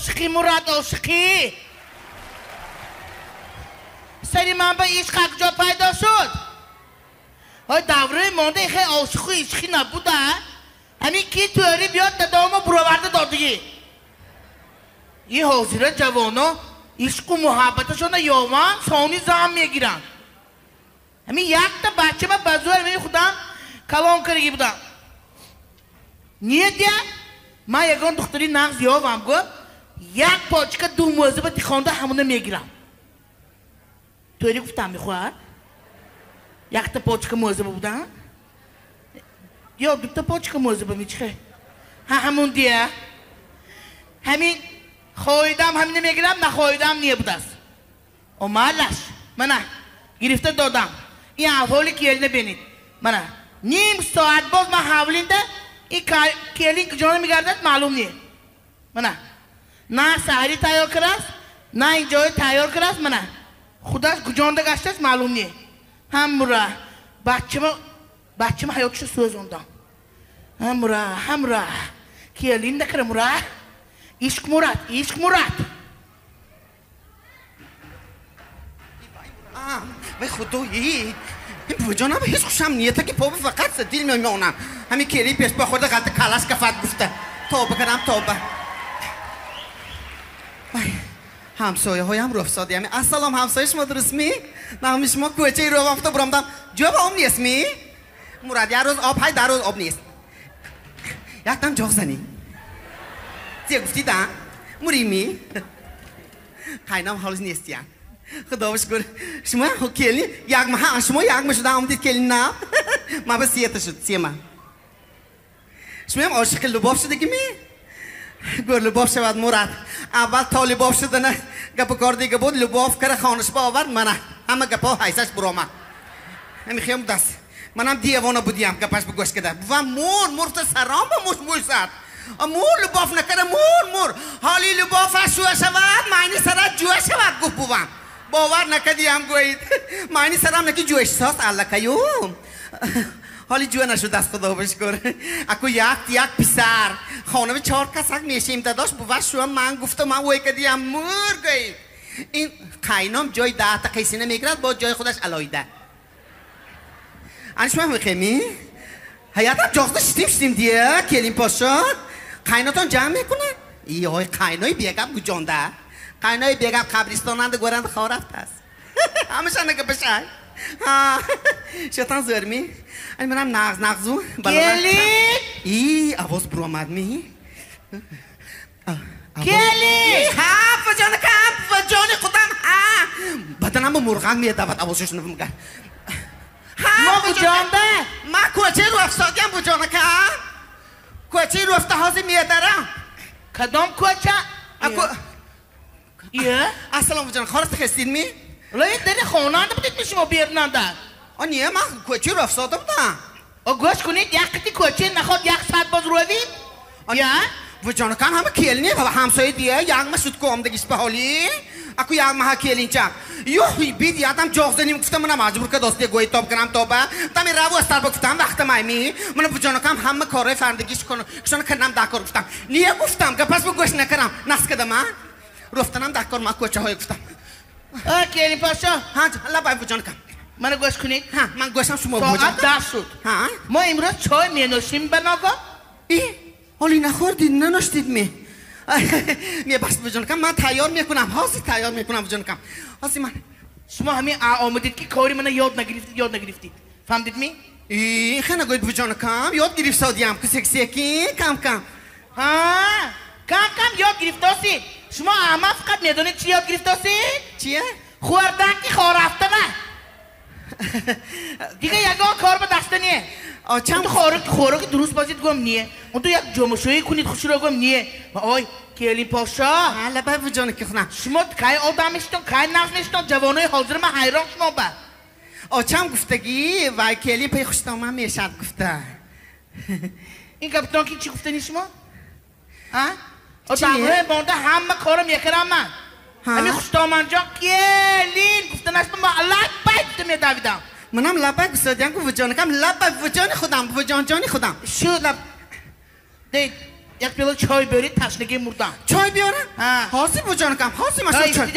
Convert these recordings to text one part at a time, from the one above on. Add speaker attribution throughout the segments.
Speaker 1: Ошиқӣ, Мурад, ошиқӣ. Сари ман ба ишқ куҷо пайдо шуд? Ой, давраи монда хеле ошиқу ишқӣ набуда. Ҳамин ки тӯри биёд дадомо буроварда додигӣ. И ҳозира ҷавоно ишқу муҳаббаташона ёван сони зан мегиранд. Ҳамин якта бачама ба зӯр ҳамин худам калон кардаги будам. Нет, я ман ягон духтари нағз ёвам, гӯ як почка ду мӯза ба тихонда ҳамона мегирам. Тӯри гуфтам мехоҳад? Якта почка мӯза будам? Ё дута почка мӯза ба мичихе? Ҳа, ҳамун дия. Ҳамин хоҳидам ҳамина мегирам, нахоҳидам не будааст. Омалаш, мана гирифта додам. Ин аҳволи келина бинед. Мана ним соат боз ман ҳавлинда ин келин куҷо мегардад маълум не. Мана на саҳарӣ тайёр кардааст, на ин ҷое тайёр кардааст, мана худаш куҷонда гаштааст маълум не. Ҳамура бачама ҳаётшо сӯзондам. Ҳамура, ҳамура келин накара мура. Ишқ Мурад, ишқ Мурад.
Speaker 2: Вай худои, ин буҷонам ҳеҷ хушам нията ки поби фақат дил мемонам. Ҳамин кели пешпо хӯрда ғалта калаш кафат гуфта. Тоба кардам, тоба. Вай, ҳамсояҳоям рӯфсодиям. Ассалом, ҳамсоя шумо дурустми? Нағми шумо кӯчаи рӯвам фута бурамдам. Ҷоба об нестми? Мурад, як рӯз об ҳай, дар рӯз об нест. Яктам ҷоғ занӣ. Зе гуфтида? Мурими? Қайнам ҳолиш нестиян. Худо шукр. Шумо келин як маҳа, шумо як ма шуда омадид келин на? Ма ба сета шуд, сема. Шумоям ошиқи Любов шудагими? Гӯр Любов шавад Мурад. Аввал то Любов шудана гапу кор дига буд, Любов кара хонаш ба овард мана. Ҳама гапҳо ҳайсаш буромад. Ҳами хиём будаст. Манам девона будиям гапаш ба гӯш када. Бувам мур, мурта саром ба муш муш зад. Мур Любов накара мур, мур. Ҳоли Любов шуа шавад, майни сарат ҷӯа шавад гуфт бувам. Бовар накардиам гӯед. Майни сарам наки ҷӯеш сост аллакаю. Ҳоли ҷӯа нашудааст, худо бишкур. Аку як писар. Хонави чор касак мешем дадош бува шуа ман гуфта ман вой кардиам мур гӯед. Ин қайном ҷои даҳта қисина мегирад, бо ҷои худаш алоҳида. Ани шумо мехеми? Ҳаятам ҷоғда шитим шитим дия, келин пошо. Қайнотон ҷамъ мекунад? Иой, қайнои бегап гуҷонда. Қайнои бегап қабристонанда гӯранда хор рафтааст. Ҳамаша нагапашай. Шотан зӯрми? Ани манам нағз нағзу.
Speaker 1: Келин!
Speaker 2: И, овоз буромадми?
Speaker 1: Келин!
Speaker 2: Ҳа, фаҷонакам, фаҷони худам, ҳа. Баданам ба мурғак медавад овозшо шунавам гар.
Speaker 1: Мо куҷонда?
Speaker 2: Ман кӯчаи рӯафтодиям буҷонакам. Кӯчаи рӯафта ҳозир медарам.
Speaker 1: Кадом кӯча? Ия?
Speaker 2: Ассалом буҷон, хорас хестидми?
Speaker 1: Лои дари хонанда будидми шумо берунанда?
Speaker 2: А не, ман кӯчаи рӯафтода будам.
Speaker 1: О, гӯш кунед, як қити кӯчаи наход як соат боз рӯвид? Я?
Speaker 2: Буҷонакам ҳама келни ва ҳамсоя дия якма шуд ку омдагиш ба ҳоли. Аку якмаҳа келинча. Юх, бид ядам ҷоғ заним гуфтам, мана маҷбур кардост гӯи тоб кунам тоба. Тами раву аз тарба гуфтам, вақтам айми. Мана буҷонакам ҳама корҳои фарандагиш кушона кардам дакор гуфтам. Не гуфтам, гапас бу гӯш накардам. Нас кардам, а? Рафтанам дакор ман кӯчаҳое гуфтам.
Speaker 1: А, келин пошо.
Speaker 2: Ҳа, лабай буҷонакам.
Speaker 1: Мана гӯш кунед.
Speaker 2: Ҳа, ман гӯшам шумо
Speaker 1: соат
Speaker 2: буҷонакам.
Speaker 1: 10 шуд.
Speaker 2: Ҳа?
Speaker 1: Мо имрӯз чой менӯшем ба ногоҳ?
Speaker 2: И, ҳоли нахӯрдид, наноштид ме? Мебахшед буҷонакам, ман тайёр мекунам. Ҳозир тайёр мекунам буҷонакам. Ҳозир ман.
Speaker 1: Шумо ҳамин омадед ки кори мана ёд нагирифтид, ёд нагирифтид. Фаҳмдид ми?
Speaker 2: И, хе нагӯед буҷонакам, ёд гирифтодиям. Кусек-секин, кам-кам.
Speaker 1: Ҳа, кам-кам ёд гирифтосид. Шумо ама фақат медонед чӣ ёд гирифтосид?
Speaker 2: Чия?
Speaker 1: Хӯрдан ки хорафтана. Дига ягон кор ба даста не.
Speaker 2: Очам
Speaker 1: Ту хӯроки дуруст бозид гӯм не. Он ту як ҷомашӯӣ кунид хушро гӯм не. Ой, келин пошо.
Speaker 2: Ҳа, лабай буҷонаки хунам.
Speaker 1: Шумо кай одам мешитон, кай нағз мешитон, ҷавонои ҳозир ман ҳайрон шумо ба.
Speaker 2: Очам гуфтагӣ вай келин пай хуштоман мешад гуфта.
Speaker 1: Ин капитон ки чӣ гуфтани шумо? А?
Speaker 2: Чӣ?
Speaker 1: Одамҳои монда ҳама коро мекардам ман.
Speaker 2: Ҳа?
Speaker 1: Ҳамин хуштоманҷон келин гуфтанаш ба ман лабай гуфта медавидам.
Speaker 2: Манам лабай гуфтодиям ку буҷонакам, лабай буҷони худам, буҷонҷони худам.
Speaker 1: Шуд лаб. Дед. Як пиёла чой биёред, ташнагӣ мурдам.
Speaker 2: Чой биёрам? Ҳозир буҷонакам, ҳозир маша чой.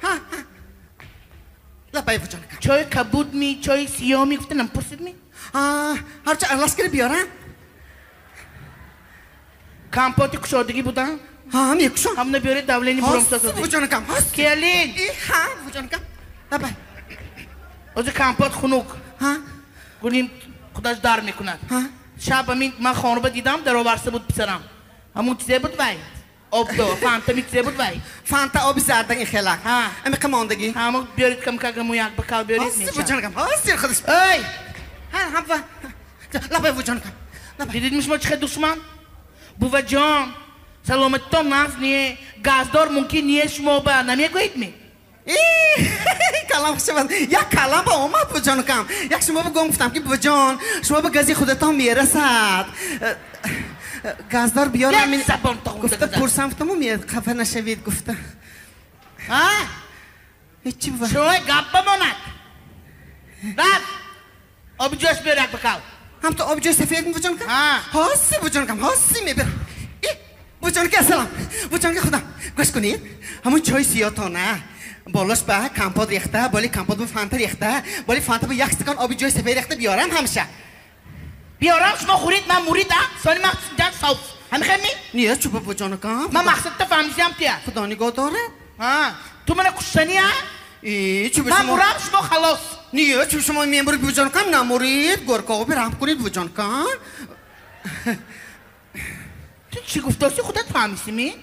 Speaker 1: Ҳа,
Speaker 2: лабай буҷонакам.
Speaker 1: Чой кабуд ми, чой сиёҳ ми гуфта нампурсид ми?
Speaker 2: Ҳарчи аралаш кира биёрам.
Speaker 1: Компоти кушодагӣ будам?
Speaker 2: Ҳа, мекушам.
Speaker 1: Ҳамна биёред, давлени буром созед.
Speaker 2: Буҷонакам, ҳозир.
Speaker 1: Келин.
Speaker 2: Ҳа, буҷонакам. Лабай.
Speaker 1: Ҳозир компот хунук.
Speaker 2: Ҳа.
Speaker 1: Гулим худаш дар мекунад.
Speaker 2: Ҳа.
Speaker 1: Шаб ҳамин ман хонуба дидам, дароварса буд писарам. Ҳамун чизе буд вай? Об до, фанта ми чизе буд вай?
Speaker 2: Фанта оби зарда ин хелак.
Speaker 1: Ҳа.
Speaker 2: Ами қимондагӣ.
Speaker 1: Ҳамун биёред кам-кам ҳамун як бокал биёред.
Speaker 2: Ҳозир буҷонакам, ҳозир худаш.
Speaker 1: Эй!
Speaker 2: Ҳа, ҳа, ва. Лабай буҷонакам. Лабай.
Speaker 1: Дидед шумо чӣ хел душман? Буваҷон, саломатитон нағз не, газдор мумкин не шумо ба намегӯед ми?
Speaker 2: Калам хушавад. Як калам ба омад буҷонакам. Як шумо ба гом гуфтам ки буҷон, шумо ба гази худатон мерасад. Газдор биёрам.
Speaker 1: Як забон тағунда
Speaker 2: гуфта
Speaker 1: гузашт.
Speaker 2: Пурсам гуфтаму хафа нашавед гуфта.
Speaker 1: Ҳа?
Speaker 2: Ҳечи бува.
Speaker 1: Шумо гап бамонад. Рафт. Оби ҷӯш биёр як бокал.
Speaker 2: Ҳам то оби ҷӯш сафед буҷонакам?
Speaker 1: Ҳа.
Speaker 2: Ҳозир буҷонакам, ҳозир мебирам. Буҷонаки ассалом. Буҷонаки худам. Гӯш кунед. Ҳамун чойи сиётона. Болош ба компот рехта, боли компот ба фанта рехта, боли фанта ба як стакан оби ҷӯи сафед рехта биёрам ҳамеша.
Speaker 1: Биёрам, шумо хӯред, ман муридам, сони ман ҷан соф. Ҳамихел ми?
Speaker 2: Не, чӯба буҷонакам.
Speaker 1: Ман мақсадта фаҳмисиям тия.
Speaker 2: Худо нигоҳ дорад.
Speaker 1: Ҳа. Ту мана куштани, а?
Speaker 2: Э, чӯба
Speaker 1: Ман
Speaker 2: шумо
Speaker 1: мурам, шумо халос.
Speaker 2: Не, чӯба шумо мемурид буҷонакам, намурид, горкоби раҳм кунед буҷонакам.
Speaker 1: Ту чӣ гуфтоси худат фаҳмиси ми?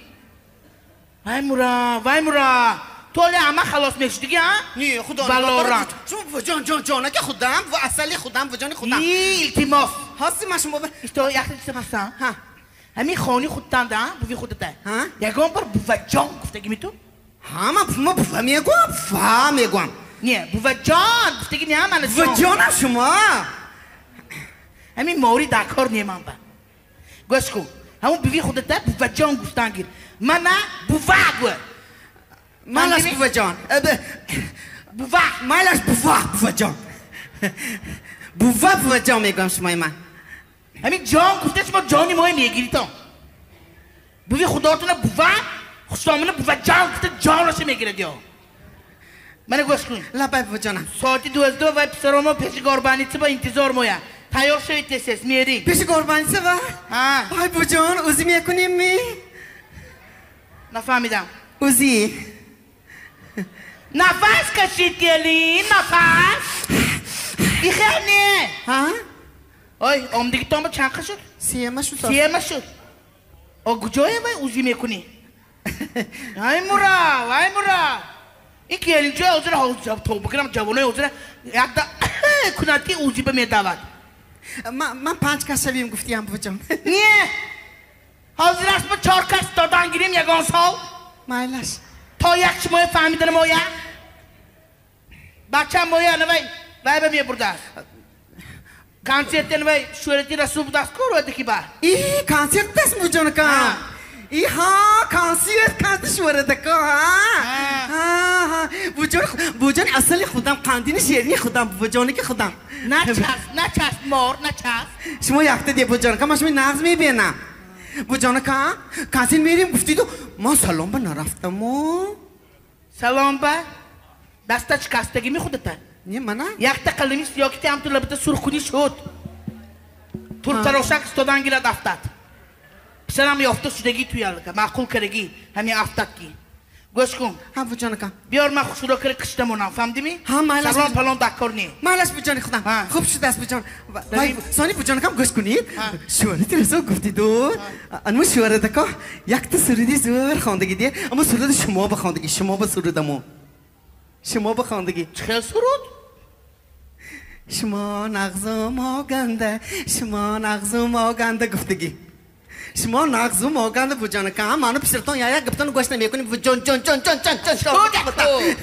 Speaker 1: Вай мура, вай мура. Ту ҳоле ҳама халос мешудиги, а?
Speaker 2: Не, худо
Speaker 1: Балора.
Speaker 2: нигоҳ дорад. Шумо буҷон, ҷон, ҷонаки худам, ва асали худам, буҷони худам.
Speaker 1: И, илтимос.
Speaker 2: Ҳозир ман шумо ба
Speaker 1: Исто, якта чиза пурсам.
Speaker 2: Ҳа.
Speaker 1: Ҳамин хони худтанда, а? Буви худата.
Speaker 2: Ҳа?
Speaker 1: Ягон бор буваҷон гуфтаги ми ту?
Speaker 2: Ҳа, ман бува мегӯям, бува мегӯям.
Speaker 1: Не, буваҷон гуфтаги не, мана ҷон.
Speaker 2: Буваҷонам шумо.
Speaker 1: Ҳамин мори дар кор не ман ба. Гӯш кун. Ҳамун буви худата буваҷон гуфтан гир. Мана бува гӯ.
Speaker 2: Майлаш
Speaker 1: Фаҳмидӣ?
Speaker 2: буваҷон.
Speaker 1: Бува.
Speaker 2: Майлаш бува, буваҷон. Бува, буваҷон мегӯям шумои ман.
Speaker 1: Ҳамин ҷон гуфта шумо ҷони моя мегиритон. Буви худотуна бува, хусомуна буваҷон гуфта ҷонаша мегирад ё. Мана гӯш кун.
Speaker 2: Лабай буваҷонам.
Speaker 1: Соати 12 вай писаромо пеши горбаница ба интизор моя. Тайёр шавед тез-тез, мерем.
Speaker 2: Пеши горбаница ва?
Speaker 1: Ҳа.
Speaker 2: Ай буваҷон, ӯзи мекунем ми?
Speaker 1: Нафаҳмидам.
Speaker 2: Ӯзи.
Speaker 1: Нафас кашид келин, нафас. Ихел не.
Speaker 2: Ҳа?
Speaker 1: Ой, омдигитон ба чанд қа шуд?
Speaker 2: Сема шуд.
Speaker 1: Сема шуд. О, куҷое вай ӯзи мекунӣ? Ай мура, вай мура. Ин келинчои ҳозира ҳозир то бикунам ҷавонои ҳозира якда кунад ки ӯзи ба медавад.
Speaker 2: Ман 5 кас шавем гуфтиям буваҷон.
Speaker 1: Не. Ҳозир аст ма 4 кас додан гирем ягон сол.
Speaker 2: Майлаш.
Speaker 1: То як шумоя фаҳмиданам оя. Бачам моя навай вай ба мебурдааст. Консерт навай шӯҳрати Расул будааст ку рӯдаки ба.
Speaker 2: И консерт будааст буваҷонакам.
Speaker 1: Ҳа.
Speaker 2: И ҳа, консерт, консерт шӯҳратака, ҳа.
Speaker 1: Ҳа.
Speaker 2: Ҳа, ҳа. Буваҷон, буваҷон асали худам, қандини шерини худам, буваҷоники худам.
Speaker 1: Начасп, начасп, мор, начасп.
Speaker 2: Шумо якта де буваҷонакам, ман шумо нағз мебинам. Буваҷонакам, консерт мерем гуфтиду, ман салом ба нарафтаму.
Speaker 1: Салом ба? Даста шикастагӣ мехудата?
Speaker 2: Не, мана?
Speaker 1: Якта қалами сиёҳ ки ҳам ту лабата сурхкунӣ шуд. Туртарошак истодан гирад афтад. Писарам ёфта шудагӣ туялка, маъқул кардагӣ, ҳамин афтад ки. Гӯш кун.
Speaker 2: Ҳа, буваҷонакам.
Speaker 1: Биёр ман хушрӯ кара кишта монам, фаҳмидӣ?
Speaker 2: Ҳа, майлаш.
Speaker 1: Салом палон даккор не.
Speaker 2: Майлаш буваҷони худам.
Speaker 1: Ҳа.
Speaker 2: Хуб шудааст буваҷон.
Speaker 1: Дарим.
Speaker 2: Сони буваҷонакам гӯш кунед.
Speaker 1: Ҳа.
Speaker 2: Шӯҳрати Расул гуфтиду. Анмо шӯҳратако якта суруди зӯр хондагӣ де. Аммо суруди шумо ба хондагӣ, шумо ба сурудамо. Шумо ба хондагӣ.
Speaker 1: Чӣ хел суруд?
Speaker 2: Шумо нағзу мо ганда, шумо нағзу мо ганда гуфтагӣ. Шумо нағзу мо ганда буваҷонакам, ману писаратон як гуфтану гӯш намекунем. Ҷон, ҷон, ҷон, ҷон, ҷон, ҷон, ҷон.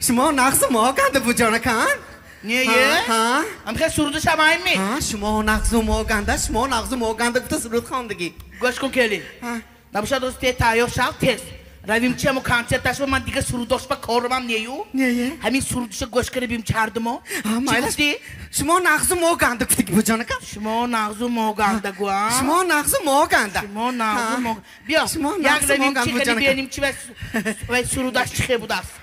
Speaker 2: Шумо нағзу мо ганда буваҷонакам.
Speaker 1: Не, е?
Speaker 2: Ҳа?
Speaker 1: Ам хел суруди шамаем ми?
Speaker 2: Ҳа, шумо нағзу мо ганда, шумо нағзу мо ганда гуфта суруд хондагӣ.
Speaker 1: Гӯш кун келин.
Speaker 2: Ҳа.
Speaker 1: Набошад рӯз те тайёр шав, тез. Равим чи ҳамо концерташ ман дига сурудош ба корамам нею.
Speaker 2: Не.
Speaker 1: Ҳамин сурудиша гӯш кара бим чардумо.
Speaker 2: Чӣ гуфтӣ? Шумо нағзу мо ганда гуфтӣ буҷонака.
Speaker 1: Шумо нағзу мо ганда гуа.
Speaker 2: Шумо нағзу мо ганда.
Speaker 1: Шумо нағзу мо. Биё, як равим чи кани бинем чи вай сурудаш чи хе будааст.